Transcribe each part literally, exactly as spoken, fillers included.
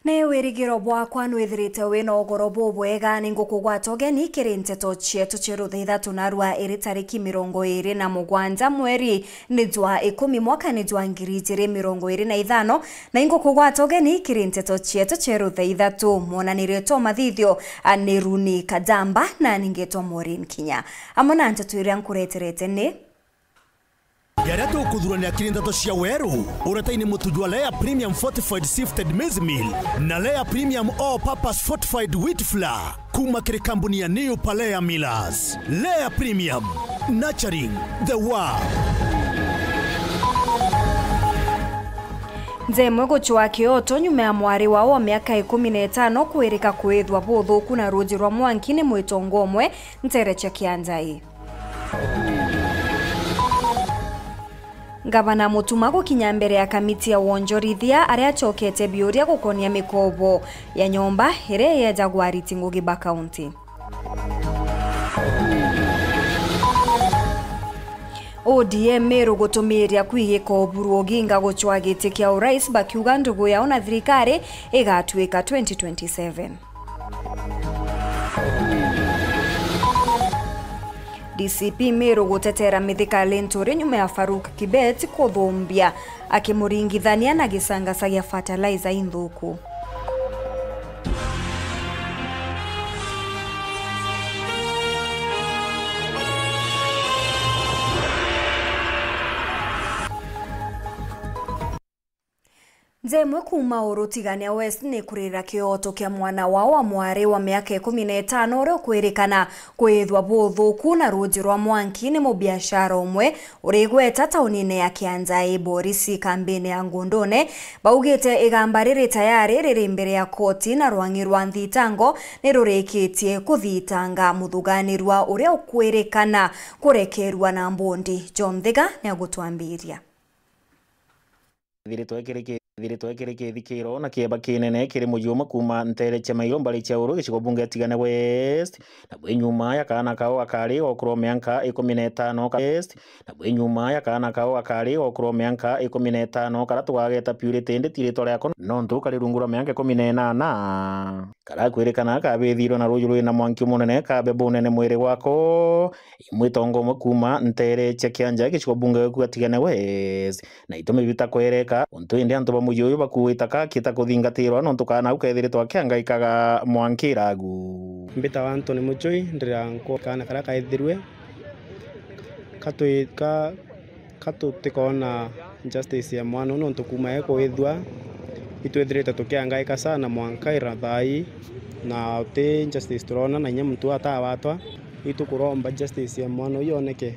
Ni wirigiro bwakwa nwithirite wina ugoro bubwega. Ni ngukugwata ugeni kiri nteto cietu cia rutha ithatu narua iri tariki mirongo iri na mugwanja mweri ni jwa ikumi mwaka ni jwa ngiri ijiri mirongo iri na ithano, na ingukugwata ugeni kiri nteto cietu cia rutha ithatu. Mwonanirie twa mathithio, a, ni Runi Kajamba, na ningetwa Maureen Kinya. Amwe na nteto iria nkureterete ni Jaria tukuthuranira kiri nteto cia weru, uretaini mutu jwa Lea Premium Fortified Sifted Maize Meal na Lea Premium All Purpose Fortified Wheat Flour kuma kiri kambuni ya New Palea Millers. Lea Premium, nurturing the world. Nja imwe gucwaa kioto nyuma ya mwari wao wa miaka ikumi na itano kwirika kwithwa buthuku na ruuji rwa mwanki ni mwitongo umwe ntere cia Kianjai. Ngavana Mutuma gukinya mbere ya kamiti ya wonjorithia aria acokete biuria gukonia mikobo ya nyomba iria yejagwa ariti ngugi ba kaunti. O D M Meru gutumiria kwigika Oburu Oginga gucwaa giti kia urais, bakiuga ndugu yao na thirikari igatuika twenty twenty-seven. D C P Meru gutetera Mithika Linturi nyuma ya Farouk Kibet kuthumbia akimuringithania na gicangasa gia fertilizer inthuku. Nja imwe kuuma Uru, Tigania West ni kurira kioto kia mwana wao wa mwari wa miaka ikumi na itano uria ukwirikana kwithwa buthuku na ruuji rwa mwanki ni mubiashara umwe uri igweta taunine ya Kianjai. Borisi kambini ya Ngundune baugite igamba riri tayari riri mbere ya koti na rwang'i rwa nthitango ni rurikitie kuthitanga muthuganirwa uria ukwirikana kurekerua na mbundi. John Thiga ni agutwambiria. Ithiritwe kiri ki-, ithiritwe kiri kithikiro na kieba kinene kiri muji umwe kuuma ntere cia Mairo mbari cia Uru gicigo bunge ya Tigania West, na bwi nyuma ya kaana kao gakari ga ukuru wa mianka ikumi na itano ka-, West, na bwi nyuma ya kaana kao gakari ga ukuru wa mianka ikumi na itano karia tugageta Purity, indi ti ritwa riako nontu kari rungu rwa mianka ikumi na inana. Karakwirikana kabithirwe na ruuji rwina mwanki munene kabe bunene mwiri gwako. Imwitongo umwe kuuma ntere cia Kianja gicigo bunge gwa Tigania West, na itumi bitakwereka untu indi antu ba muji uyu bakuita kakita kuthingatirwa nontu kaana kau kethiritwe akiangaikaga mwanki iragu. Mbitawa Anthony Muchui, ndira nkwa kaana karia kaithirwe katwi-, ka-, ka tutikoona justice ya mwana uu, nontu kuuma ekwithua itwithirite tukiangaika sana mwanka ira thaa ii, na uti justice turoona, na inya muntu atawatwa. Itukuromba justice ya mwana uu yoneke,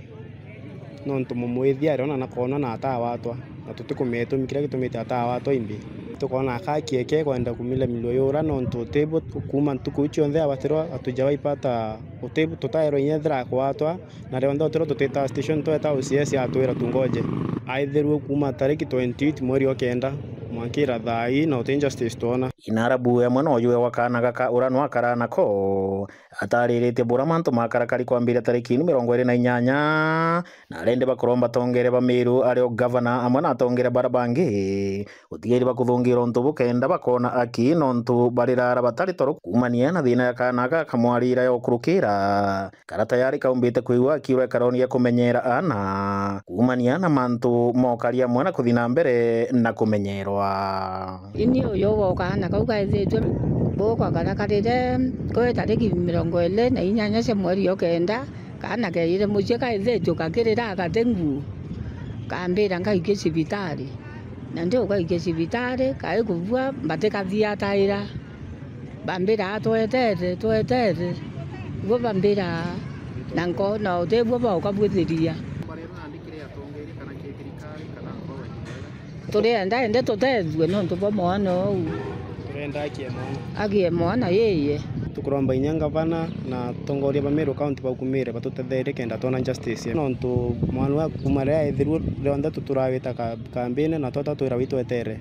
nontu mumwithia ari ona nakoona na atawatwa, na tutikumenya gitumi kiria gitumite atawatwa imbi. Tukoona akakieke kwenda kumila milio yura, nontu utibu kuuma ntuku iu cionthe abatirwa atujawaipata utibu, tutairwa inya ethira akwatwa, na rionthe utiro tutita station, tweta O C S atwira tungoje. Aithirue kuuma tariki twenty-eight mweri wa kenda, mwankira thaa ii na uti justice twona. Inarabu amwe na ujue wa kaana gaka ura nwakara nako, atariritie bura mantu makarakari kwambiria tariki mirongo iri na inyanya, na arendi bakuromba tongere ba Meru ario gavana amwe na atongere bara bangi gutigairi bakuthungira untu bukenda bakona aki nontu barirara batari toro kuumania na thina ya kaana gaka kamwarira ya ukurukira. Kara tayari kaumbite kwigua akiura ikaroni gia kumenyera aana, kuumania na mantu mokari amwe na kuthi na mbere na kumenyerwa. Ini uyu ugoka aana kau kaithitue bukwa kara karire kwi tariki mirongo iri na inyanya cia mweri o kenda, kaana keire mucii kaithitue kakirira gati nguu, kambira ngaikie cibitari, na ndi ugaikie cibitari kai kubua mbatikathiataira. Bambira, "Twetere, twetere." Bo bambira, na nkoona utibuo bauka bwithiria. Turienda indi tutethue nontu bwa mwana uu. Turenda akie mwana. Akie mwana, yeye. Tukuromba inya ngavana na atongoria ba Meru County baukumire batutetherie kenda twona justice. Nontu mwana uu kuma riria ethirue rionthe tuturawita ka-, kambini na tweta twira witwetere.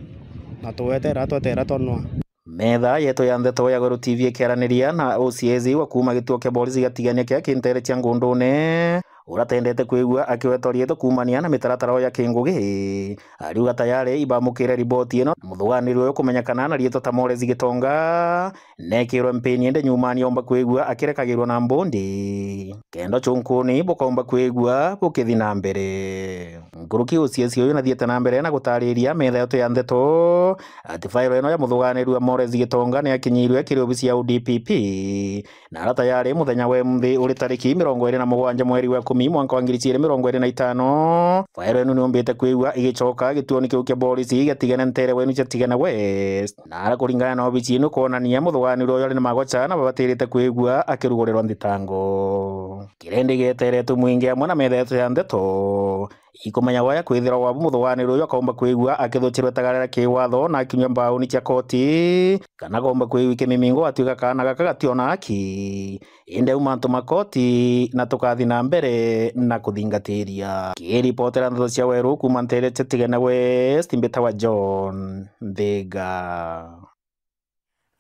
Na tuwetere atwetere tonwa. Metha yetu ya ndeto ya Gweru T V ikiaraniria na O C S wa kuuma gituo kia borisi gia Tigania kia kintere cia Ngundune, uria atendete kwigua akiwetwa riitwa kuumania na mitaratara ya kingugi, ariuga tayari ibamukire riboti ino, na muthuganiri uyu kumenyekana na riitwa ta Morris Gitonga, neekirwe mpini indi nyumani omba kwigua akirekagirwa na mbundi, kenda ucunkuni bukaumba kwigua bukithi na mbere. Nkuruki ucieci uyu nathiite na mbere na gutariria metha yetu ya ndeto ati fairo ino ya muthuganiri wa Morris Gitonga ni akinyirwe kiri obisi ya U D P P, na ara tayari muthenya wa emunthi uri tariki mirongo iri na mugwanja mweri wa ikumi mwanka wa ngiri ciiri mirongo iri na itano, fairo ino niumbite kwigua igicoka gituoni kiu kia borisi gia Tigene ntere wenu cia Tigene West. Na ara kuringana na obici ino kwonania muthuganiri uyu ari na magocha na babatirite kwigua akirugurirwa nthitango. Kiria indi gieteretwe mwingi amwe na metha yetu ya ndeto, ikumenya waya kwithirwa wabu muthuganiri uyu akaumba kwigua akithuchirwe itagarira kiwatho na akinyua mbauni cia koti, kana akaumba kwigua ikimimingo atuika kaana gaka gationa haki. Indi auma antu ma koti na tukathi na mbere na kuthingatiria. Kiripotera ndeto cia Weru kuuma ntere cia Tigene West, mbitawa John Nthiga.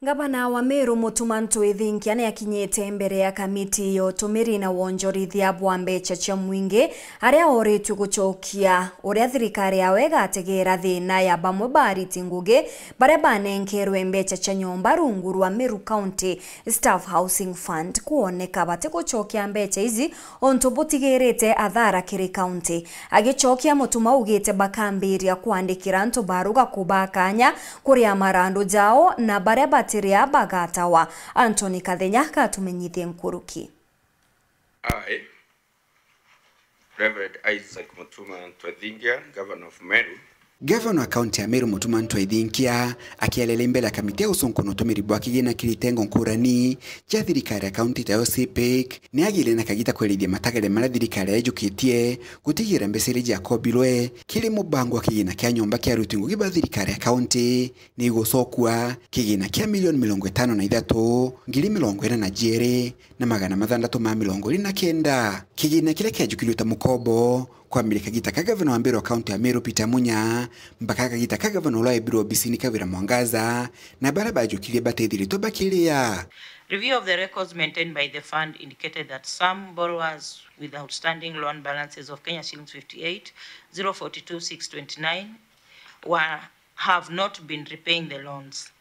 Ngavana wa Meru Mutuma M'Ethingia ni akinyite mbere ya kamiti ya utumiri na wonjorithia bwa mbecha cia mwingi, aria oritue gucokia uria thirikari yawe igategera thina ya bamwe ba ariti ngugi baria banenkerwe mbecha cia nyomba rungu rwa Meru County Staff Housing Fund kwoneka batigucokia mbecha ici untu butigirite athara kiri kaunti. Agicokia, Mutuma augite bakambiria kwandikira antu baruga kubaa kanya kuria marandu jao na baria batiria bagatawa. Anthony Kathenya gatumenyithie nkuruki. I, Reverend Isaac Mutuma M'Ethingia, Governor of Meru. Gavana wa kaunti ya Meru Mutuma M'Ethingia akiarira mbere ya kamiti ya gucunkuna utumiri bwa kigina kiri itengo nkurani cia thirikari ya kaunti tayo CPIC, ni agire na kagita kwerithia matagare maria thirikari yajukitie gutigira mbeca iria ciakobirwe kiri mubango wa kigina kia nyomba kia aruti ngugi ba thirikari ya kaunti ni igusokua kigina kia milioni mirongo itano na ithatu, ngiri mirongo ina na jiiri na magana mathandatu ma mirongo iri na kenda. Kigina kiria kiajukirwe ta mukobo kwambire kagita ka gavana wa mbere wa kaunti ya Meru Peter Munya mpaka kagita ka gavana uria waibirwe obisini Kawira Mwangaza, na baria bajukirie batithiritwe bakiria. Review of the records maintained by the fund indicated that some borrowers with outstanding loan balances of Kenya shillings fifty-eight, zero forty-two, six twenty-nine were, have not been repaying the loans.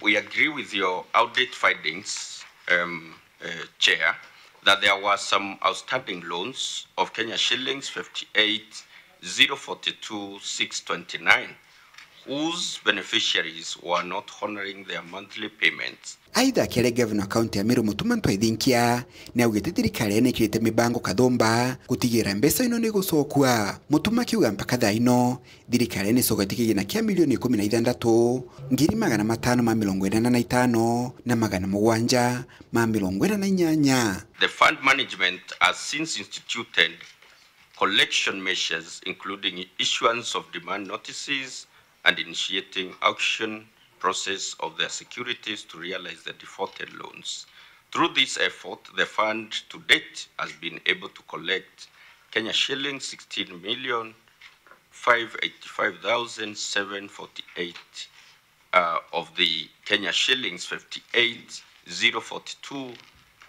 We agree with your audit findings, um, uh, Chair, that there were some outstanding loans of Kenya shillings fifty-eight, zero forty-two, six twenty-nine, whose beneficiaries were not honoring their monthly payments. Aitha akiaria gavana wa kaunti ya Meru Mutuma M'Ethingia ni augite thirikari ni ikirite mibango kathumba gutigira mbeca ino ni gucokua. Mutuma akiuga mpaka thaa ino thirikari ni icoketie kigina kia milioni ikumi na ithandatu, ngiri magana matano ma mirongo inana na itano na magana mugwanja ma mirongo ina na inyanya. The fund management has since instituted collection measures, including issuance of demand notices and initiating auction process of their securities to realize the defaulted loans. Through this effort, the fund to date has been able to collect Kenya shillings sixteen million five eighty-five thousand seven forty-eight, uh, of the Kenya shillings fifty-eight zero forty-two,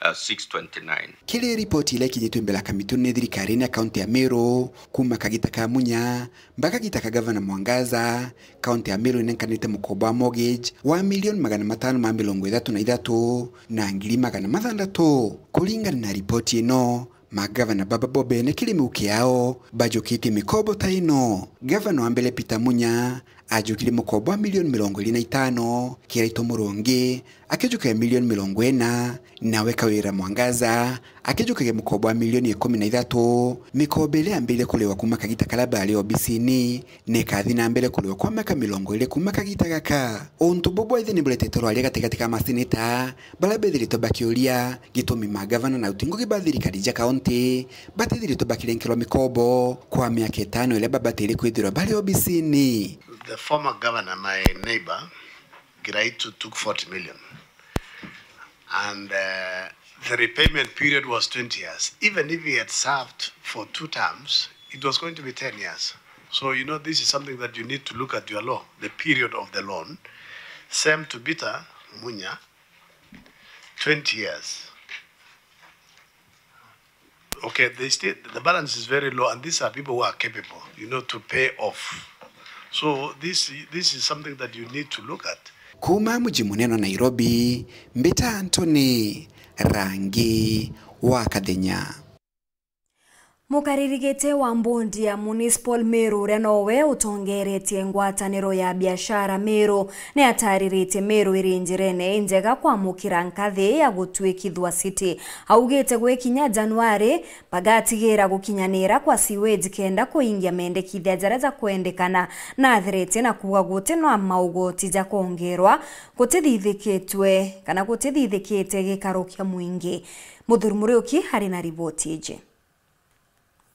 uh, six twenty-nine. Kiri ripoti iria ikinyitwe mbere ya kamiti ni thirikari ni kaunti ya Meru, kuma kagita ka Munya mpaka kagita ka gavana Mwangaza, kaunti ya Meru inenkanite mukombo wa mortgage wa milioni magana matano ma mirongo ithatu na ithatu na ngiri magana mathandatu. Kuringana na ripoti ino, magavana baba bo bene kiri miuki yao bajukitie mikobo ta ino. Gavana wa mbere Peter Munya ajukirie mukombo wa milioni mirongo iri na itano, Kiraitu Murungi akijukia milioni mirongo ina, nawe Kawira Mwangaza akijukagia mukombo wa milioni ikumi na ithatu. Mikobo iria yambirie kuriwa kuma kagita karia bari obisini na ikathi na mbere kuriwa kwa miaka mirongo iri kuma kagita gaka. Untu bubu bwaithe ni buretete rwaria gatigati ka maseneta baria bethiritwe bakiuria gitumi magavana na aruti ngugi ba thirikari ja kaunti batithiritwe bakirenkerwa mikobo kwa miaka itano iria babatiri kwithirwa bari obisini. The former governor, my neighbor, Kiraitu, took forty million. And, uh, the repayment period was twenty years. Even if he had served for two terms, it was going to be ten years. So, you know, this is something that you need to look at your law, the period of the loan. Same to Peter Munya, twenty years. Okay, they still, the balance is very low, and these are people who are capable, you know, to pay off. So this, this is something that you need to look at. Kuuma muji munene wa Nairobi, mbita Anthony Rangi wa Kathenya. Mukariri giti wa mbondi ya Municipal Meru, uria nowe utongeretie ngwataniro ya biashara Meru, ni atariritie Meru iri njirene injega kwamukira nkathi ya gutuikithua city. Augite gwikinya Januari, bagatigira gukinyanira kwa sewage kenda kuingia mendekithia jaria jakwendekana, na athiritie na kuuga guti na maugoti ja kwongerwa gutithithikitwe kana gutithithikite gikaro kia mwingi. Muthuri Muriuki ari na riboti iji.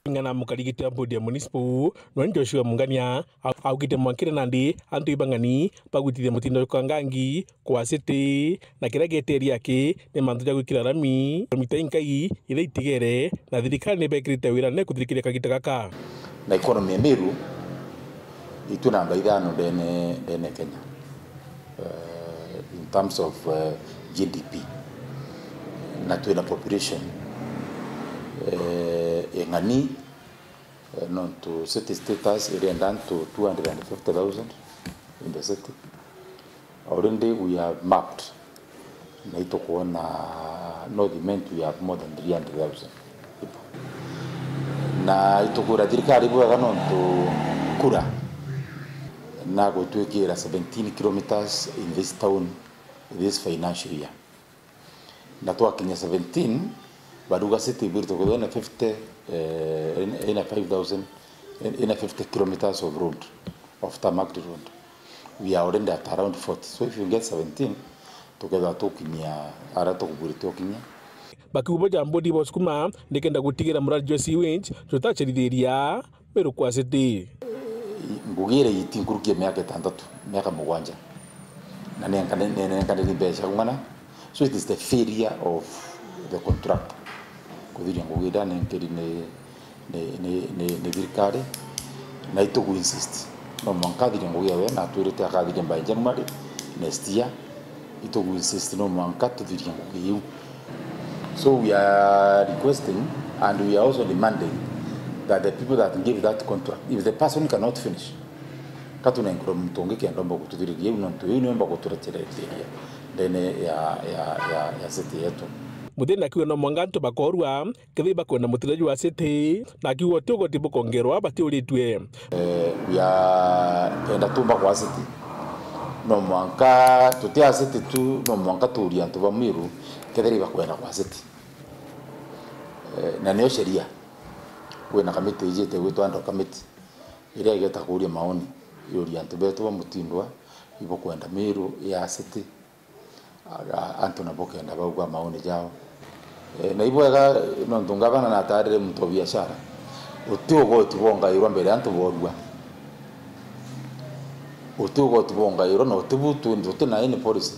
Kulingana na mukariri giti wa bodi ya Municipal, nwe Joshua Mungania, au-, augite mwankire nandi antu ibang'ani bagwitithia mutindo jwa kangangi kwa city, na kiria gieteria aki ni mantu ja gwikira rami, mita inkai iria itigere, na thirikari ni bekirite wira ne kuthirikiria kagita gaka. Na economy ya Meru, itu namba ithano ndene, ndene Kenya. Eh, in terms of, eh, G D P. Na twina population, eh, ing'ani, eh, nontu city status irienda antu two hundred and fifty thousand in the city. Already we have mapped, na itukwona North Imenti we have more than three hundred thousand people. Na itukwira thirikari bwega nontu kura na gutwikira seventeen kilometres in this town this financial year. Na twakinya seventeen, baruga city ibwirite kwithirwa ina fifty, eh, ina, ina five thousand, ina fifty kilometres of road, of tarmacked road. We are already at around forty. So if you get seventeen, tukethirwa tukinyia aria tukubwirite ukinyia. Bakiuga bo ja bodi bosukuma nikenda gutigira muradi jwa sewage jutacerithiria Meru kwa city. Ngugi iria iti nkuruki ya miaka itantatu, miaka mugwanja, na nenkane-, ne-, nenkaniri mbeca ung'ana. So it is the failure of the contractor kuthiria ngugi iria nenkeri ni, ni, ni, ni, ni thirikari, na itugu insist no mwanka athirie ngugi yawe, na atwirite akathiria by January next year. Itugu insist no mwanka tuthirie ngugi iu. So we are requesting and we are also demanding that the people that give that contract, if the person cannot finish, ka tunenkerwe muntu ungi kenda omba gututhiriria iu, nontu iu niomba guturetereria ndene ya, ya, ya, ya city yetu. Muthini akiuga no mwanka antu bakorua kethira ibakwenda mutino jwa city, na akiuga uti ugoti bukongerwa batiuritue. Eh, we are, kenda tumba kwa city, no mwanka tuti a city tu, no mwanka tuurie antu ba Meru kethira ibakwenda kwa city. Eh, na niyo sheria, kwina kamiti ijite gwitwa ad hoc committee iria igeta kuuria maoni, yurie antu betu ba Mutindwa ibukwenda Meru ya city. Aga-, antu nabo kenda bauga maoni jao. Eh, na ibwega, nontu ngavana natarire muntu wa biashara, uti ugoti bwongairwa mbere antu borua. Uti ugoti bwongairwa, na uti bu tu-, tuti na any policy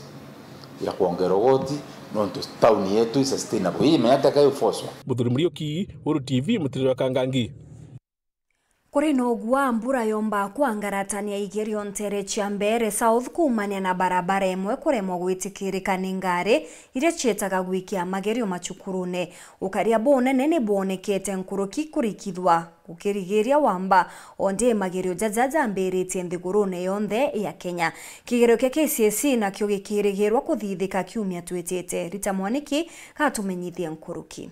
ya kwongera ugoti, nontu town yetu i sustainable. Ii menya teka yu forceful. Muthuri Muriuki, Weru T V, mutiriro wa Kangangi. Kuri na ugua mbura yomba kwangaratania igerio ntere cia Mbeere South kuumania na barabara imwe kuremwa gwitikirika ni ngari iria cietaga gwikia magerio macukurune. Ukaria bunene ni bwonekete nkuruki kurikithwa gukirigiria wamba, ondi magerio jaja jambiritie nthigurune yonthe ya Kenya. Kigerio kia K C S E nakio gikirigirwa kuthithika kiumia twitite. Rita Mwaniki gatumenyithie nkuruki.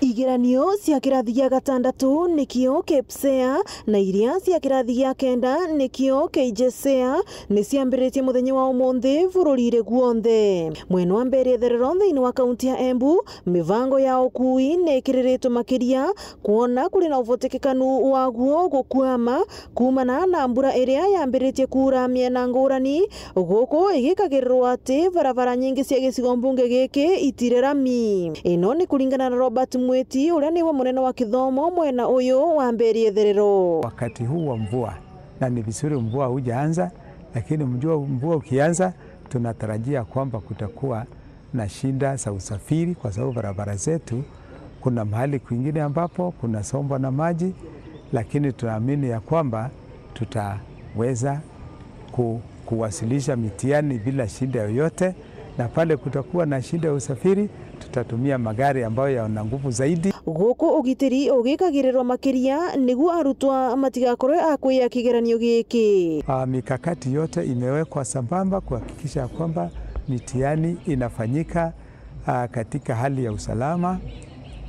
Igeranio cia kirathi gia gatandatu nikio KPSEA na iria cia kirathi gia kenda nikio K J SEA ni ciambiritie muthenya wa umunthi bururire guonthe. Mwena wa Mbeere Itherero thiini wa kaunti ya Embu, mibango ya ukui ni ikiriritwe makiria kwona kuri na ubotekekanu waguo gukwama kuumana na mbura iria yambiritie kuura miena ngurani, guku igikagirirwa ati barabara nyingi cia gicigo mbunge giki itire rami. Ino ni kuringana na Robert Mwiti, uria niwe munene wa kithomo mwena uyu wa Mbeere Itherero. Wakati huu wa mvua, na ni vizuri mvua hujaanza, lakini mjua mvua ukianza, tunatarajia kwamba kutakuwa na shida za usafiri, kwa sababu barabara zetu kuna mahali kwingine ambapo kunasombwa na maji, lakini tunaamini ya kwamba tutaweza ku-, kuwasilisha mitihani bila shida yoyote, na pale kutakuwa na shida ya usafiri, Tutatumia magari ambayo yana nguvu zaidi. Guku ugitiri ugikagirirwa makiria niguo arutwa matigakorwe a kwiya kigeranio giki. Ah, mikakati yote imewekwa sambamba kuhakikisha kwamba mitihani inafanyika, ah, katika hali ya usalama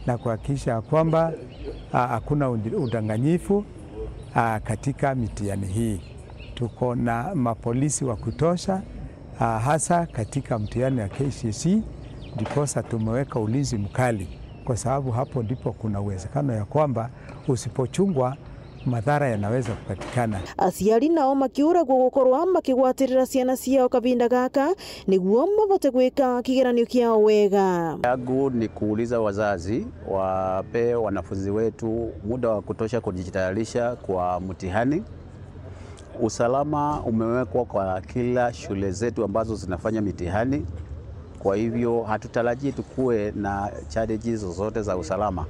na kuhakikisha kwamba, ah, hakuna undi-, udanganyifu, ah, katika mitihani hii. Tuko na mapolisi wa kutosha, ah, hasa katika mtihani ya K C S E, ndiposa tumeweka ulinzi mkali, kwa sababu hapo ndipo kuna uwezekano ya kwamba usipochungwa, madhara yanaweza kupatikana. Aciari nao makiuragwo gukorwa makigwatirira ciana ciao kavinda gaka, niguo mabote gwika kigeranio kiao wega. Yangu ni kuuliza wazazi wape wanafunzi wetu muda wa kutosha kujitayarisha kwa mtihani. Usalama umewekwa kwa kila shule zetu ambazo zinafanya mitihani. Kwa hivyo, hatutarajii tukue na challenges zozote za usalama.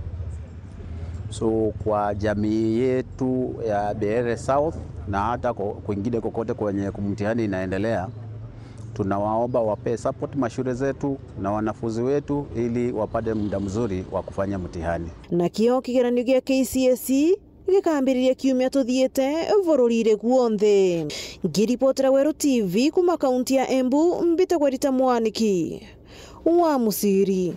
So, kwa jamii yetu ya Beere South na hata ko-, kwingine kokote kwenye mtihani inaendelea, tunawaomba wapee support mashule zetu na wanafunzi wetu ili wapate muda mzuri wa kufanya mtihani. Nakio kigeranio gia K C S E gikambiriria kiumia tuthiite bururire guonthe. Ngiripotera Weru T V kuma kaunti ya Embu, mbitagwa Rita Mwaniki wa Musiri.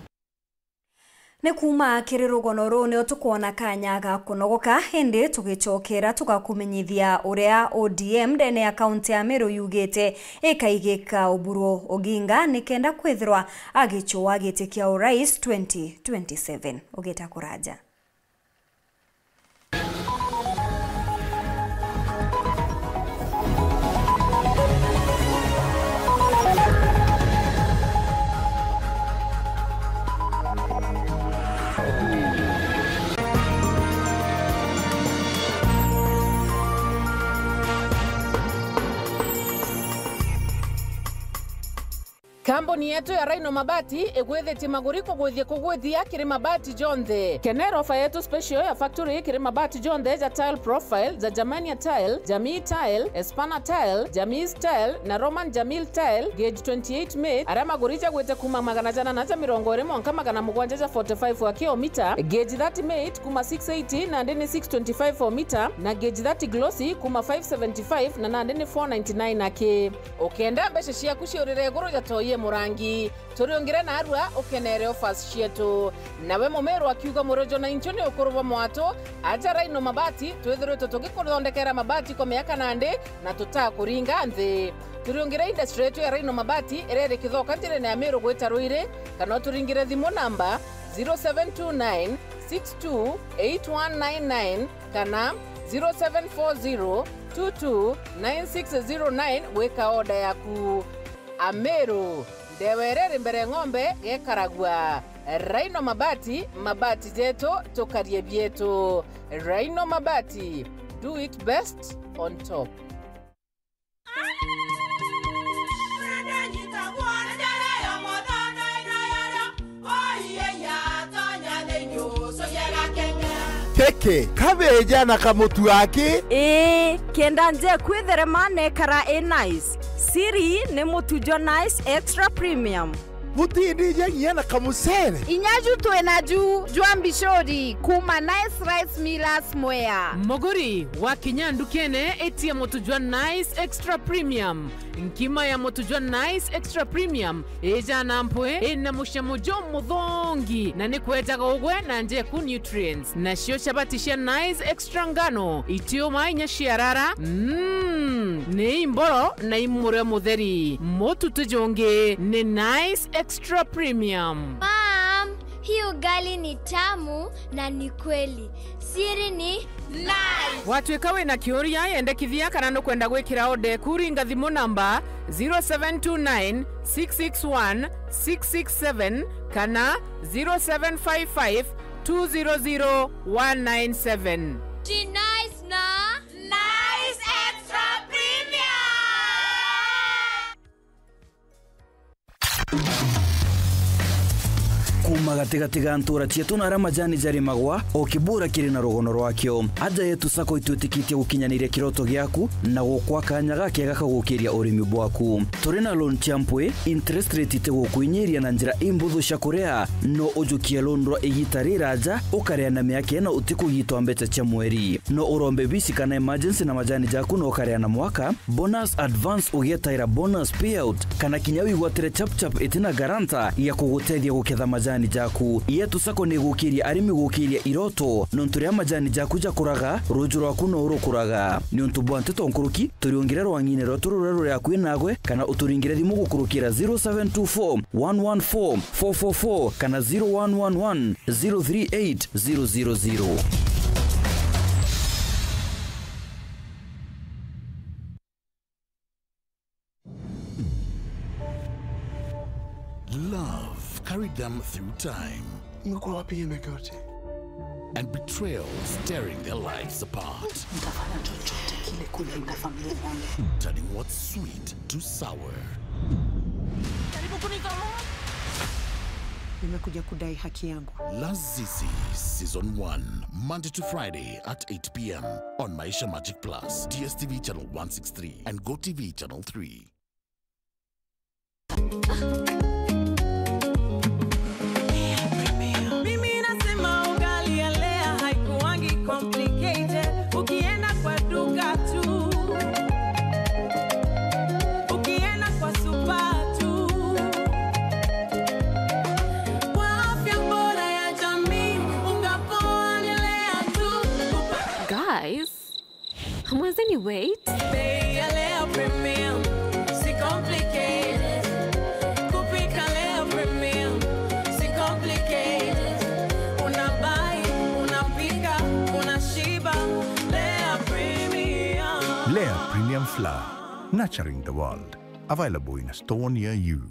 Ni kuuma kiri rugono ruu nio tukwona kanya ga kunogoka, indi tugicokera tugakumenyithia uria O D M ndene ya kaunti ya Meru yugite ikaigika Oburu Oginga nikenda kwithirwa agicua giti kia urais twenty twenty-seven. Ugita kuraja. Kambuni yetu ya Rhino Mabati igwithitie maguri kugwithia kugwithia kiri mabati jonthe. Kenera ofa yetu special ya factory kiri mabati jonthe ja tile profile, ja Germania tile, Jamii tile, Espana tile, Jamii tile na Roman Jamil tile, gauge twenty-eight mate, aria maguri jagwite kuma magana jana na ja mirongo iri mwanka magana mugwanja ja forty-five wa kilomita, gauge thirty mate kuma six eighty nandi ni six twenty-five o mita, na gauge thirty glossy kuma five seventy-five na nandi ni four ninety-nine aki. Ukenda mbeca ciaku ciurire iguru ja toi e murangi, turiungire narua ukenere offers cietu. Nawe mumiru akiuga, murojo na inchu ni ukuru bwa mwatu, aja Rhino Mabati, twithiritwe tugikuthondekera mabati kwa miaka nandi na tutakuringa nthi. Turiungire industry yetu ya Rhino Mabati iria iri Kithoka njirene ya Miru gwita Ruiri, kana uturingire thimu namba zero seven two nine six two eight one nine nine kana zero seven four zero two two nine six zero nine gwika order yaku. Ameru, ndewa iria iri mbere ng'ombe gekaragua. Rhino Mabati, mabati jetu, tukarie bietu. Rhino Mabati, do it best on top. Kiki kabeja na kamutu aki. Ii, kenda nje kwitherema nekara i nice. Siri ni mutu jwa Nice Extra Premium. Butindija nginya na kamucere. Inya ju twi na ju jwa mbicuri kuma Nice Rice Millers Mwea. Muguri, wakinya ndukene, itia mutu jwa Nice Extra Premium. Nkima ya mutu jwa Nice Extra Premium ijana mpwi, ina mucamo jumuthongi, na ni kwejaga ugwe na njeku nutrients. Nacio chabati cia Nice Extra ngano, itiuma inya ciarara, mm, ni imboro na imurwe mutheri. Mutu ti jungi ni Nice Extra Premium. Mom, hii ugali ni tamu na ni kweli. Siri ni Nice. Watuika wina kiuria, yendekithia kana nukwenda gwikira order eku, ringa thimu namba zero seven two nine six six one six six seven kana zero seven five five two zero zero one nine seven. Ji Nice na Nice Extra Premium. Kuuma gatigati ga ntuura cieetu na aria majani jarimagwa, o Kibura kiri na rugono rwakio. Aja yeetu Sacco itwitikitie gukinyaniria kiroto giaku na gukwa kaanya gakega ka gukiria urimi bwaku. Turi na loan cia mpwi, interest rate itigukwinyiria na njira imbuthu cia kuria. No ujukie loan rwa igiita riraja, ukaria na miaka ina utikugitwa mbeca cia mweri. No urombe bisi kana emergency na majani jaku na ukaria na mwaka, bonus advance ugietaira bonus payout, kana kinya wigwatire chap chap itina guarantor ya kugutethia guketha majani jaku. Yeetu Sacco ni igukiria arimi gukiria iroto, nontu riria majani jaku jakuraga, ruju rwaku no rukuraga. Niuntu bwa nteto nkuruki, turiungire rwang'ine rweetu ruria ruri akui naagwe, kana uturingire thimu gukurukira zero seven two four, one one four, four four four kana zero one one one, zero three eight, zero zero zero. Love carried them through time. Imekuwa wapi hii miaka yote? And betrayals tearing their lives apart. Nitafanya chochote kile kulinda familia yangu. Turning what's sweet to sour. Karibu kunitoa. Nimekuja kudai haki yangu. Lazizi Season one, Monday to Friday at eight p m on Maisha Magic Plus, D S T V channel one six three and Go T V channel three. Mimi nasema ugali ya Lea haikuwangi complicated. Ukienda kwa duka tu, ukienda kwa supa tu, kwa afya bora ya jamii, unga poa ni Lea tu. Guys, Mwenzeni, wait. Bei ya Lea Premium, si complicated. Kupika Lea Premium, si complicated. Unabai, unapika, unashiba. Lea Premium. Lea Premium Flour, nurturing the world. Available in a store near you.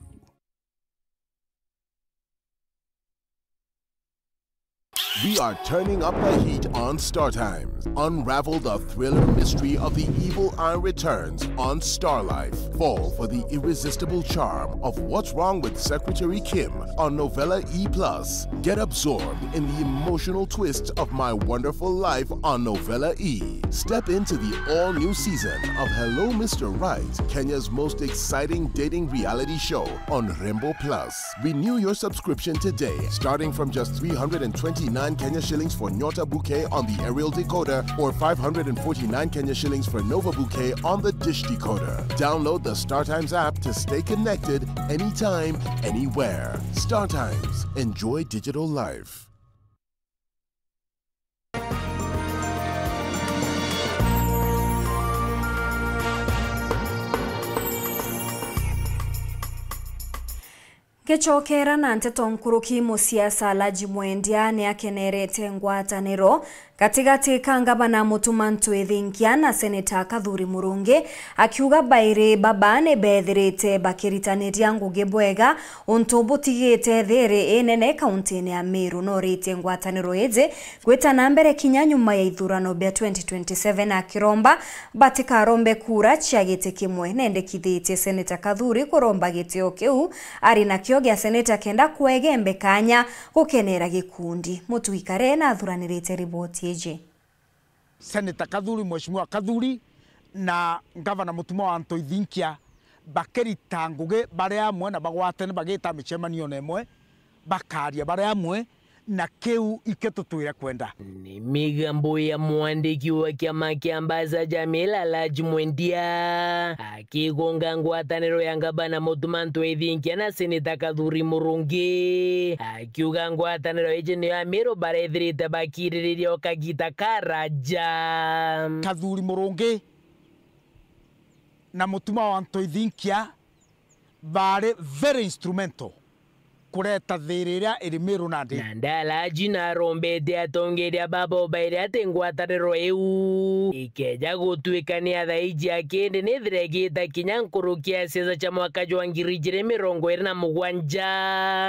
We are turning up the heat on Star Times. Unravel the thriller mystery of the evil eye returns on Star Life. Fall for the irresistible charm of What's Wrong with Secretary Kim on Novella E plus. Get absorbed in the emotional twists of My Wonderful Life on Novella E. Step into the all-new season of Hello Mister Right, Kenya's most exciting dating reality show on Rembo Plus. Renew your subscription today, starting from just three hundred and twenty-nine Kenya shillings for Nyota Bouquet on the aerial decoder or five hundred and forty-nine Kenya shillings for Nova Bouquet on the dish decoder. Download the StarTimes app to stay connected anytime, anywhere. StarTimes. Enjoy digital life. Ngicokera na nteto nkuruki, musiasa Alhaji Mwendia ni akenerete ngwataniro gatigati ka ngavana Mutuma M'Ethingia na seneta Kathuri Murungi, akiuga bairi baba ni bethirite bakiritaniria ngugi bwega, untu butigite thiri inene kauntine ya Meru. Noritie ngwataniro iji gwita na mbere kinya nyuma ya ithurano bia twenty twenty-seven, akiromba batikarombe kura cia giti kimwe. Nendekithitie seneta Kathuri kuromba gitio kiu ari nakio gia seneta kenda kwegembe kanya gukenera gikundi. Mutuikare na athuranirite riboti iji. Seneta Kathuri, Mheshimiwa Kathuri, na Ngavana Mutuma wa M'Ethingia bakirita ngugi bari amwe na bagwatene, bagita micemanio na imwe, bakaria bari amwe, na kiu ikio tutwire kwenda. Ni migambo ya mwandiki wa kiama kia Ambassa Jamil, Alhaji Mwendia, akigonga ngwataniro ya Ngavana Mutuma M'Ethingia na seneta Kathuri Murungi, akiuga ngwataniro iji niyo Amiru barethirite bakiririria o kagita karaja. Kathuri Murungi na Mutuma wa M'Ethingia bari very instrumental kureta thiri iria iri Miru nandi. Na Ndalaji narombete atongeria baba bairi ati ngwataniro iu ikeja gutuika ni ya thaiji akindi nithire igita kinya nkuruki ya siasa cia mwaka jwa ngiri ijiri mirongo iri na mugwanja,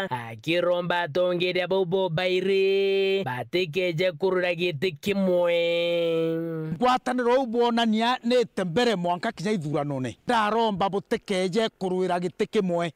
akiromba atongeria bau bobairi batikeje kurwira giti kimwe. Ngwataniro iu bwonania nite mbere mwanka kinya ithuranone. Ndaromba butikeje kurwira giti kimwe.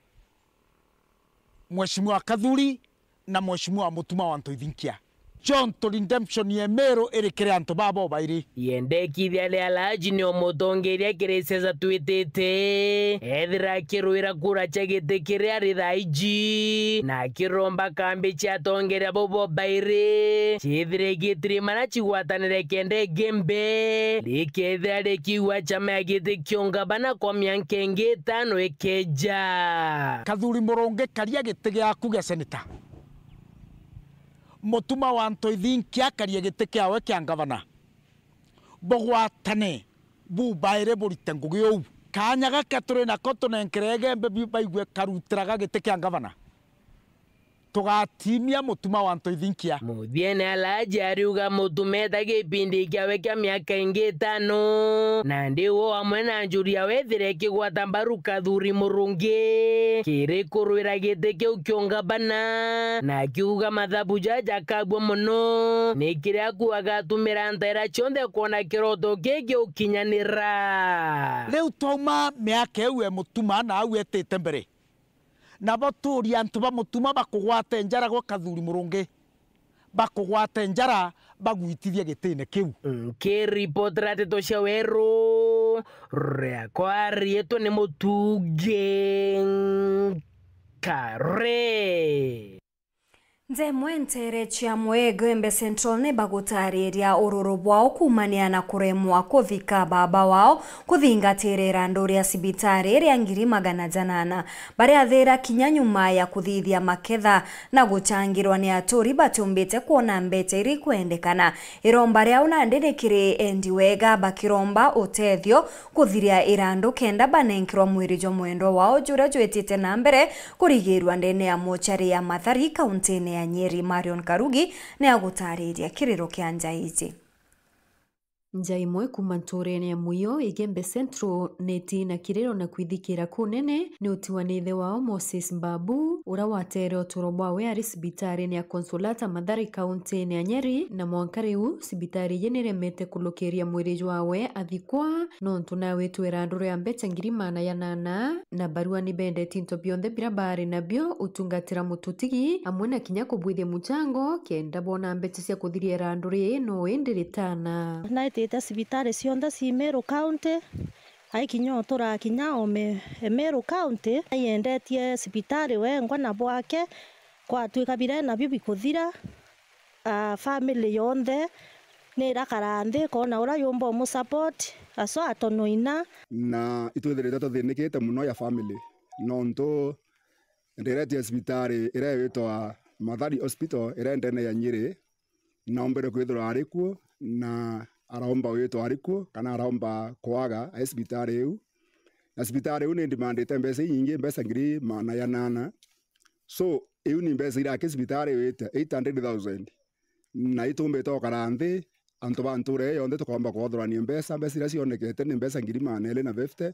Mheshimiwa Kathuri, na Mheshimiwa Mutuma wa Ntoithinkia. Jonto redemption ya Meru iri kiri antu baa bobairi. Yendekithia ria Alhaji ni umutongeria kiri siasa twitite, ethira akirwira kura cia giti kiria ari thaa iji, na akiromba kambi cia atongeria bau bobairi ciithire igitirimana cigwatanire kenda Igembe rikethira rikiua chama ya giti kia ungabana kwa mianka ingi itano ikeja. Kathuri Murungi, karia giti giaku gia seneta. Mutuma wa Ntoithinkia akarie giti kiawe kia ngavana. Bugwatane, bubairi burite ngugi uu. Kaanya gaka turi nako tunenkere Igembe bi-, baigue karutiraga giti kia ngavana. Tugatimia Mutuma wa Ntoithinkia. Muthiene Alhaji ariuga Mutuma eta gipindi kiawe kia miaka ingi itano, nandi wo amwe na njuri yawe ethire ikigwata mbaru Kathuri Murungi kiri kurwira giti kiu kia ungabana, na akiuga mathabu jaja jakabua mono, ni kiria akuuga agatumira ntaira cionthe kwona kiroto kii giukinyanira. Riu twauma miaka iu e Mutuma na au etite mbere, nabo tuuria antu ba Mutuma bakugwate njara gwa Kathuri Murungi, bakugwate njara bagwitithie gitine kiu. Nkiripotera nteto cia Weru, riakwa riitwa ni Mutungi Nkare. Nthemwe nteere cia Mwee Igembe Central ni bagutaariria ururu bwao kuumania na kuremwa kuthika baaba wao kuthingatira irandu ria cibitari ria ngiri magana janana, baria thira kinya nyuma ya kuthithia maketha na guchangirwa ni aturi batiumbite kwona mbecha iria ikwendekana. Iromba riao nandi ni kiri endi wega bakiromba utethio kuthiria irandu kenda banenkerwa mwiri jwa mwendwa wao juria jwitite na mbere kurigirwa ndene ya mochari ya Mathari, kauntine ya Nyeri. Marion Karugi ni agutaariria kiriro kia nja iji. Nja imwe kuuma ntuurene ya Muyo, Igembe Central, ni iti na kiriro na kwithikira kunene ni utiwa ni ithe wao Moses Mbabu, uria wateere uturo bwawe ari cibitarine ya Consolata Mathari, kauntine ya Nyeri, na mwanka riu cibitari iji ni iremete kurukiria mwiri jwawe athikwa, nontu naawitwe irandu ria mbecha ngiri maana ya nana, na barua ni bendeti into bionthe biria baari nabio utungatira mututigi, amwe na kinya kubwithia muchango, kenda boona mbecha cia kuthiria irandu rii no indi ritana. Naitite cibitari cionthe ci Meru County, aikinya uturakinya o Me-, e Meru County, naiendetie cibitari wengwa na bwake, kwatwika biria nabio bikuthira, a, family yonthe ni irakara nthi, ikona uria yumba umusupport, haswa atono ina. Na itwithirite tuthinikite mono ya family, nontu ndiretie cibitari iria yitwa Mathari Hospital, iria ndene ya Nyeri, naombire kwithirwa ari kuo, na araomba witwa ari kuo, kana araomba kwaga ai cibitari iu. Na cibitari iu ni ndimandite mbeca inyingi, mbeca ngiri maana ya nana. So, iu ni mbeca iraki cibitari iu ite eight hundred thousand. Na itumbite ukara nthi, antu ba ntuura iyo yonthe tukomba kwothorania mbeca, mbeca iria cionekete ni mbeca ngiri maana eri na fifty,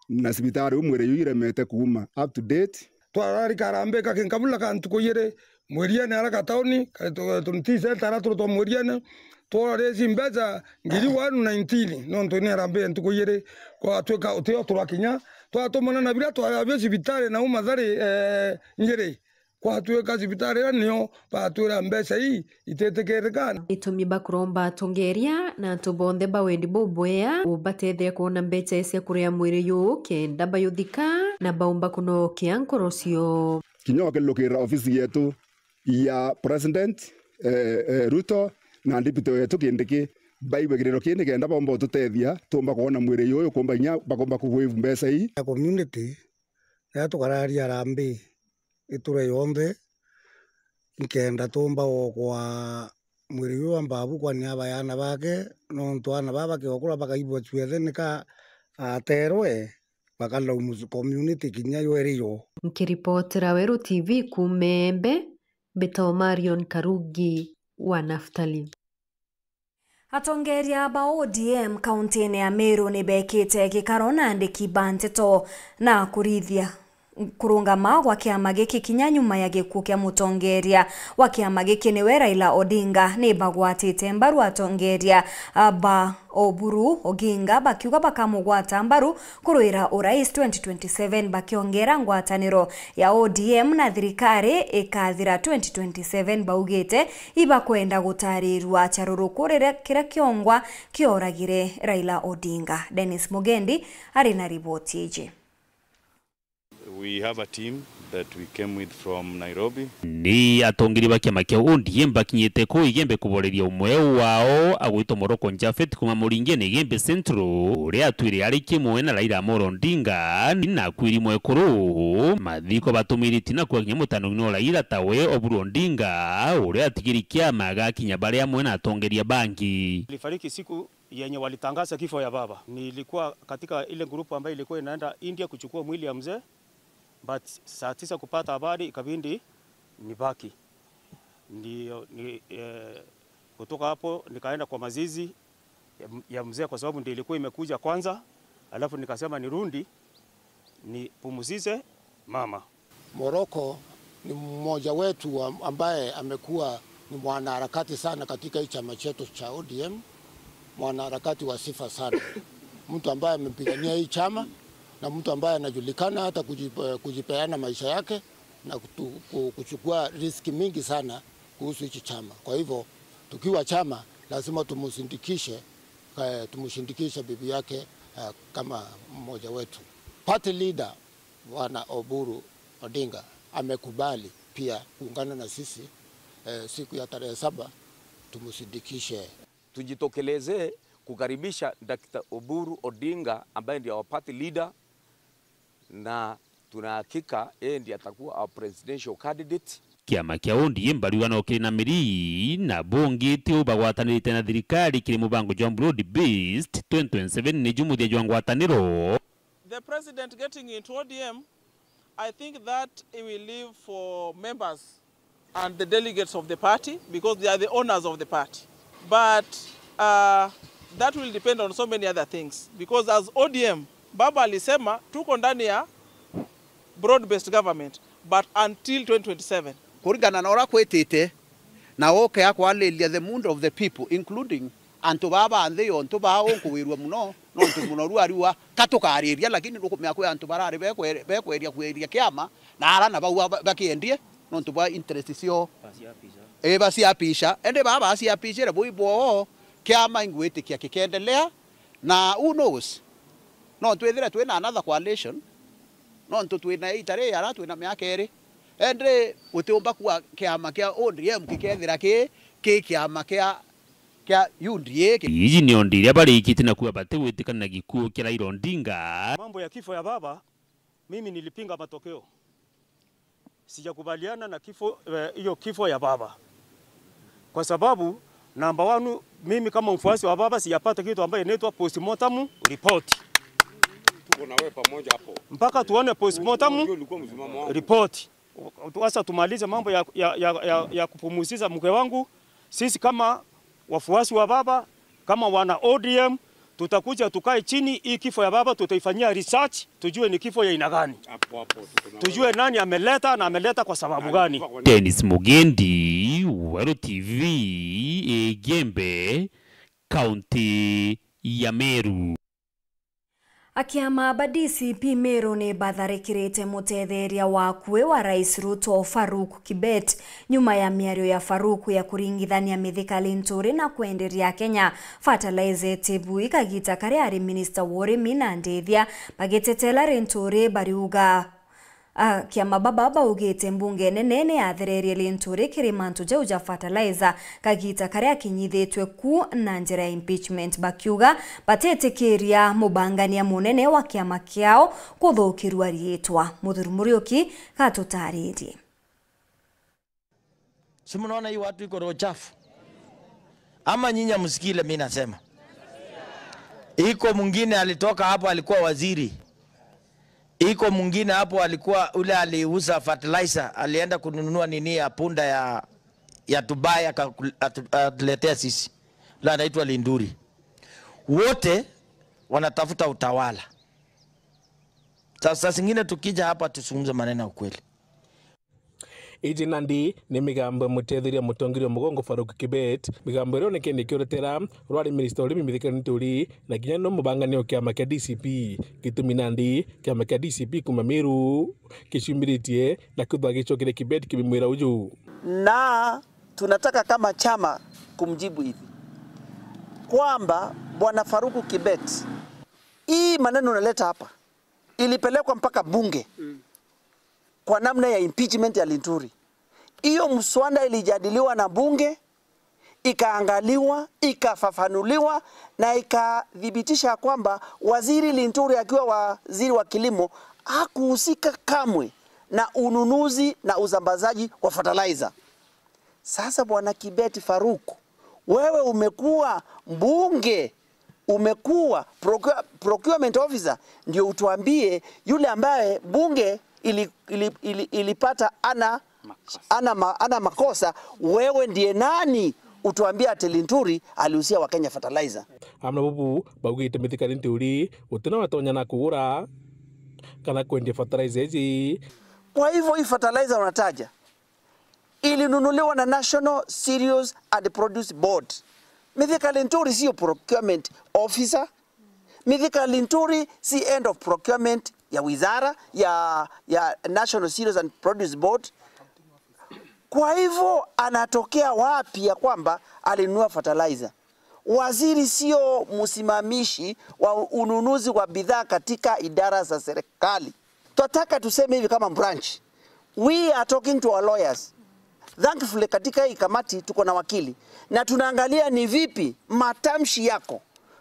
na cibitari u mwiri ju iremete kuuma. Up to date, twarari karambika kinkabula ka ntuku ijiri, Mwiriene ara gatauni, kari tu-, tu-, ti center ara turi twa Mwiriene, tworarisi mbeca ngiri one nineteen, nontu ni harambee ntuku ijiri, gwatwika utio turakinya, twatumana na biria twari nabio cibitari na u Mathari, eh, Nyeri. Kwatwika cibitari iria nio batwira mbeca ii ititikirika. Itumi bakuromba atongeria na antu bonthe ba wendi bubwea ubatethia kwona mbeca cia kuria mwiri juu kenda bayuthika na baumba kunokia nkoro cio. Kinya ukilukirira ofisi yetu ya President, eh, eh, Ruto na Deputy wetu Kindiki, baigue kiriro kii nikenda baumba ututethia, tuumba kwona mwiri juu ukumba inya bakumba ku waive mbeca ii. Ya community, riria tukararia harambee iture yonthe, nkenda tuumba gwokwa mwiri juu wa Mbabu kwani abae aana bake, nontu aana baa bakiokura bakaibua cuethe nika aterwe, bakalaumu community kinya yo iri yo. Nkiripotera Weru T V kuuma Embe, mbitagwa Marion Karugi wa Naftali. Atongeria ba O D M kauntine ya Meru ni bekite gikaro na andiki ba nteto na kurithia, Kurungama gwa kiama giki kinya nyuma ya gikuu kia mutongeria wa kiama giki niwe Raila Odinga, ni bagwatite mbaru atongeria, a, ba Oburu Oginga, bakiuga bakamugwata mbaru kurwira urais twenty twenty-seven, bakiongera ngwataniro ya O D M na thirikari ikathira twenty twenty-seven, baugite ibakwenda gutarirua charuru kurire kiria kiongwa kioragire Raila Odinga. Dennis Mugendi ari na riboti iji. We have a team that we came with from Nairobi. Ni atongeria ba kiama kia O D M bakinyite kuu Igembe kuboreria umwe wao agwitwa Moroko Japhet kuma Muringeni Igembe Central, uria atwire ari kimwe na Raila Amolo Odinga na akwiri mwekuru. Mathiko batumiritie na kuakinya mutanoine o Raila tawe Oburu Odinga, uria atigiri kiama agakinya bari amwe na atongeria bangi. Alifariki siku yenye walitangaza kifo ya baba. Nilikuwa katika ile grupu ambayo ilikuwa inaenda India kuchukua mwili ya mzee, but saa tisa kupata habari, ikabidi nibaki. Ndio, ni, eh, kutoka hapo nikaenda kwa mazizi ya, ya mzee kwa sababu ndio ilikuwa imekuja kwanza, alafu nikasema nirudi nipumzishe mama. Moroko ni mmoja wetu wa, ambaye amekuwa ni mwanaharakati sana katika hii chama chetu cha O D M, mwanaharakati wa sifa sana, mtu ambaye amepigania hii chama na mtu ambaye anajulikana hata kujipe-, kujipeana maisha yake na kutu-, ku-, kuchukua riski mingi sana kuhusu hichi chama. Kwa hivyo tukiwa chama lazima tumusindikishe, eh, tumushindikishe bibi yake, eh, kama mmoja wetu. Party leader Bwana Oburu Odinga amekubali pia kuungana na sisi, eh, siku ya tarehe saba tumusindikishe. Tujitokeleze kukaribisha Doctor Oburu Odinga ambaye ndiye our party leader, na tuna hakika yeye ndiye atakuwa our presidential candidate. Kiama kia O D M bariuga no kiri na miri na bongite u bagwatanirite na thirikari kiri mubango jwa broad based twenty twenty-seven ni ju muthia jwa ngwataniro. The president getting into O D M, I think that it will leave for members and the delegates of the party because they are the owners of the party. But, uh, that will depend on so many other things because as O D M, Baba alisema tuko ndani ya broad-based government, but until twenty twenty-seven. Kuringana na uria kwitite, na uke akwariria the mood of the people, including antu baa ba nthi yontu baa unkuwirua muno, nontu muno ru ariua ka tukariria, lakini nukumenya kwi antu barari bekwe-, bekweria kweria kiama, na ara na bau ba-, bakiendie, nontu bwa interest cio. Ii, baciapisha. Indi baa baciapishire bui bwoo, kiama ingwitikia kikendelea, na who knows? No twithire twina another coalition, nontu twina ita ri ara twina miaka iri. Indi gutiumba kuwa kiama kia O D M gikethira ki, ki kiama kia, kia U D A ki. Iji ni ondi iria barikitie na kuuga batigwitikana na gikuu kia Raila Odinga. Mambo ya kifo ya baba, mimi nilipinga matokeo. Sijakubaliana na kifo, eh, hiyo kifo ya baba. Kwa sababu, number one, mimi kama mfuasi wa baba sijapata kitu ambayo inaitwa postmortem report. Tuko na wewe pamoja hapo. Mpaka tuone postmortem report. Sasa tumalize mambo ya, ya, ya, ya, ya kupumzisha mke wangu. Sisi kama wafuasi wa baba, kama wana O D M, tutakuja tukae chini, hii kifo ya baba tutaifanyia research, tujue ni kifo ya aina gani. Hapo, hapo, tuko na wewe. Tujue nani ameleta na ameleta kwa sababu gani. Dennis Mugendi, Weru T V, Igembe, kaunti ya Meru. Akiama ba D C P Meru ni batharikirite mutetheria wa akui wa Rais Ruto, Farouk Kibet, nyuma ya miario ya Farouk ya kuringithania Mithika Linturi na kwenderia Kenya fertilizer itibu i kagita karia ari minista wa urimi na ndithia. Bagitetela Linturi bariuga, a, kiama baba baugite mbunge nene ni yathererie Linturi kiri mantu jau ja fertilizer kagita karia akinyithitue ku na njira ya impeachment, bakiuga batitikiria mubangania munene wa kiama kiao kuthukirua riitwa. Muthuri Muriuki gatutaririe. Si mnaona hii watu iko roho chafu? Ama nyinyi hamsikii ile mimi nasema? Iko mwingine alitoka hapo, alikuwa waziri. Iko mwingine hapo alikuwa ule aliuza fertilizer, alienda kununua nini ya punda ya, ya Dubai, aka-, atu-, atuletea sisi. Ule anaitwa Linturi. Wote wanatafuta utawala. Ta-, saa zingine tukija hapa tuzungumze maneno ya ukweli. Iji nandi ni migambo ya mutetheria mutongeria mugongo Farouk Kibet, migambo iria onekene ikiuretera rwari minista urimi Mithika Linturi na kinya no mubangania wa kiama kia D C P. Gitumi nandi kiama kia D C P kuma Meru kiciumiritie na kwithwa gicokire Kibet kimimwira uju. Na tunataka kama chama kumjibu hivi kwamba Bwana Farouk Kibet, hii maneno unaleta hapa ilipelekwa mpaka bunge kwa namna ya impeachment ya Linturi. Hiyo mswada ilijadiliwa na bunge, ikaangaliwa, ikafafanuliwa na ikathibitisha kwamba Waziri Linturi akiwa waziri wa kilimo hakuhusika kamwe na ununuzi na usambazaji wa fertilizer. Sasa Bwana Kibet Farouk, wewe umekuwa mbunge, umekuwa procure-, procurement officer, ndio utuambie yule ambaye bunge ili, ili, ili, ilipata ana, ana, ma, ana makosa, wewe ndiye nani utuambie ati Linturi aliuzia Wakenya fertilizer? Amwe na bubu baugite Mithika Linturi gutina watonya na kugura kana kwendia fertilizer iji. Kwa hivyo hii fertilizer unataja ilinunuliwa na National Cereals and Produce Board. Mithika Linturi sio procurement officer. Mithika Linturi si head of procurement ya wizara ya, ya National Cereals and Produce Board. Kwa hivyo anatokea wapi ya kwamba alinunua fertilizer? Waziri sio msimamishi wa ununuzi wa bidhaa katika idara za serikali. Twataka tuseme hivi kama branch. We are talking to our lawyers. Thankfully, katika hii kamati tuko na wakili na tunaangalia ni vipi matamshi yako,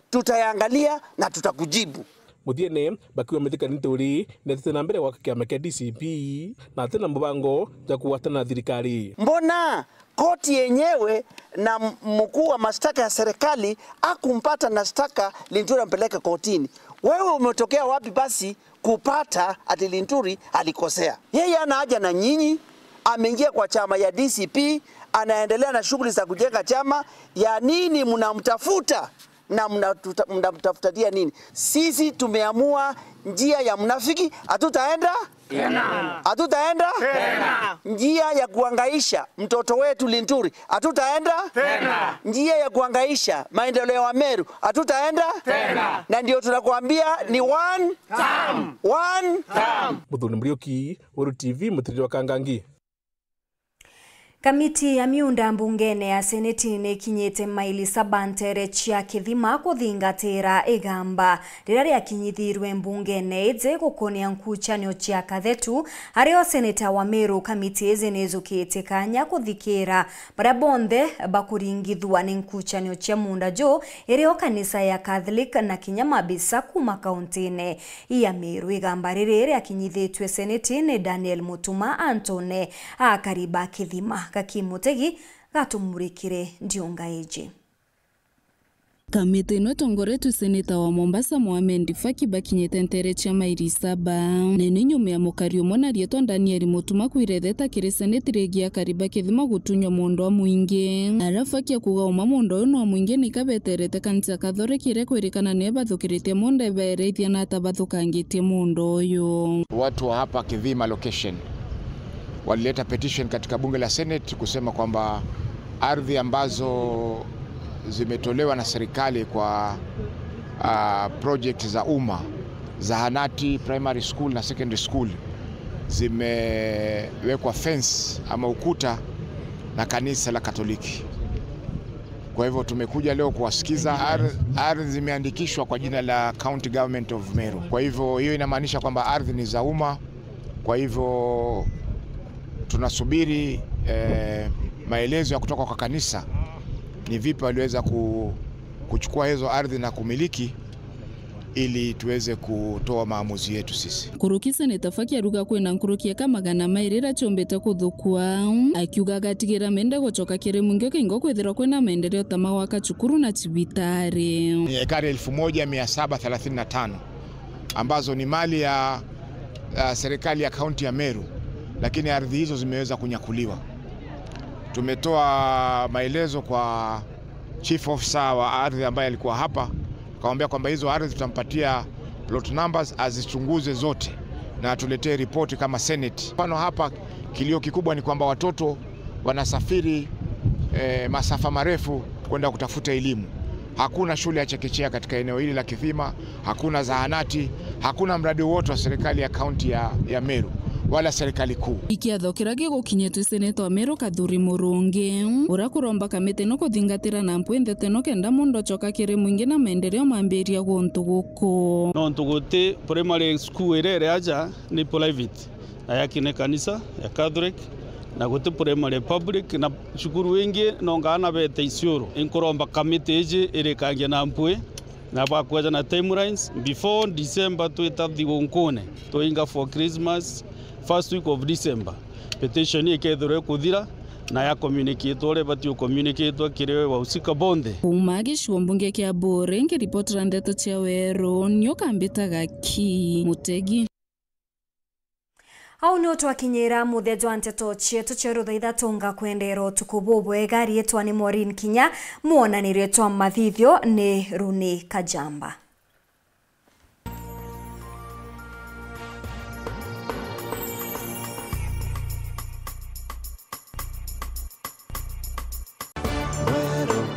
tutayaangalia na tutakujibu. Muthiene bakiuga Mithika Linturi netete na mbere gwaka kiama kia D C P na atina mubango ja kugwatana na thirikari. Mbona koti yenyewe na m-, mkuu wa mashtaka ya serikali akumpata na shtaka Linturi ampeleke kotini? Wewe umetokea wapi basi kupata ati Linturi alikosea? Yeye ana haja na nyinyi, ameingia kwa chama ya D C P, anaendelea na shughuli za kujenga chama. Ya nini mnamtafuta na mnatuta-, mnamtafutatia nini? Sisi tumeamua njia ya mnafiki, hatutaenda tena. Hatutaenda tena. Njia ya kuangaisha mtoto wetu Linturi, hatutaenda tena. Njia ya kuangaisha maendeleo ya Meru, hatutaenda tena. Na ndio tunakuambia ni one term. One term. Muthoni Muriuki, Weru T V, mutiriri wa Kangangi. Kamiti ya miunda mbungene ya Seneti ni ikinyite maili saba nteere cia Kithima kuthingatira igamba riria riakinyithirwe mbungene iji gukonia nkuchanio cia kathetu. Ario seneta wa Meru, kamiti iji ni ijukite kanya kuthikira baria bonthe bakuringithua ni nkuchanio cia muunda juu, irio kanisa ya Catholic na kinya mabisa kuma kauntine ya Meru. Igamba riri riakinyithitue seneti ni Daniel Mutuma antone akari ba Kithima. Gaki Mutegi gatumurikire ndiunga iji. Kamiti ino itongoretue seneta wa Mombasa Mohamed Faki bakinyite nteere cia maili saba. Nene nyuma ya mukari umwe na rietwa Daniel Mutuma kwiretheta kiri seneti rigi akari ba Kithima gutunywa muunda wa mwingi. Aria Faki akuga uma muunda uyu ni wa mwingi nika beterete kanisa Kathoreki iria kwirikana niyo bathukiritie muunda ibaereithia na ata bathukangitie muunda uyu. Watu wa hapa Kithima location walileta petition katika bunge la Senate kusema kwamba ardhi ambazo zimetolewa na serikali kwa, ah, project za umma, zahanati, primary school na secondary school, zimewekwa fence ama ukuta na kanisa la Katoliki. Kwa hivyo tumekuja leo kuwasikiza. Ar-, ardhi zimeandikishwa kwa jina la County Government of Meru. Kwa hivyo hiyo inamaanisha kwamba ardhi ni za umma. Kwa hivyo tunasubiri, eh, maelezo ya kutoka kwa kanisa ni vipi waliweza ku-, kuchukua hizo ardhi na kumiliki ili tuweze kutoa maamuzi yetu sisi. Nkuruki seneta Faki aruga kwina nkuruki eka magana mairi iria ciumbite kuthukua, akiuga agatigira mende gucoka kiri mwingi ukingo kwithirwa kwina maendeleo ta ma gwaka cukuru na cibitari. Ni ekari elfu moja mia saba thelathini na tano ambazo ni mali ya, ya serikali ya kaunti ya Meru, lakini ardhi hizo zimeweza kunyakuliwa. Tumetoa maelezo kwa chief officer wa ardhi ambaye alikuwa hapa, akamwambia kwamba hizo ardhi tutampatia plot numbers azichunguze zote, na tuletee ripoti kama Senate. Mfano hapa, kilio kikubwa ni kwamba watoto wanasafiri, eh, masafa marefu kwenda kutafuta elimu. Hakuna shule ya chekechea katika eneo hili la Kithima, hakuna zahanati, hakuna mradi wowote wa serikali ya kaunti ya, ya Meru wala serikali kuu. Ikiatho kiria gigukinyitwe seneta wa Meru Kathuri Murungi, uria kuromba kamiti ino kuthingatira na mpwi ndeto ino kenda muntu acoka kiri mwingi na maendeleo mambiria guntu guku. Nontu guti primary school iria iri aja ni private, na yaki ni kanisa ya Catholic, na guti primary public, na cukuru ingi nonga ana bete Isiolo. Inkuromba kamiti iji irikangie na mpwi, na bakweja na timelines before December twita thigunkune, twinga for Christmas, first week of December. Petition ikethirwa ikuthira na ya communicate uria ibati ucommunicatwa kiri wahusika bonthe. Kuuma gicigo mbunge kia Buuri, nkiripotera ndeto cia Weru, ni Ukambita Gaki Mutegi. Au niu twakinyira muthia jwa nteto cietu cia ruthaitha. Tunga kwendera utuku bubwega. Riitwa ni Maureen Kinya, mwonanirio twa mathithio ni Runi Kajamba.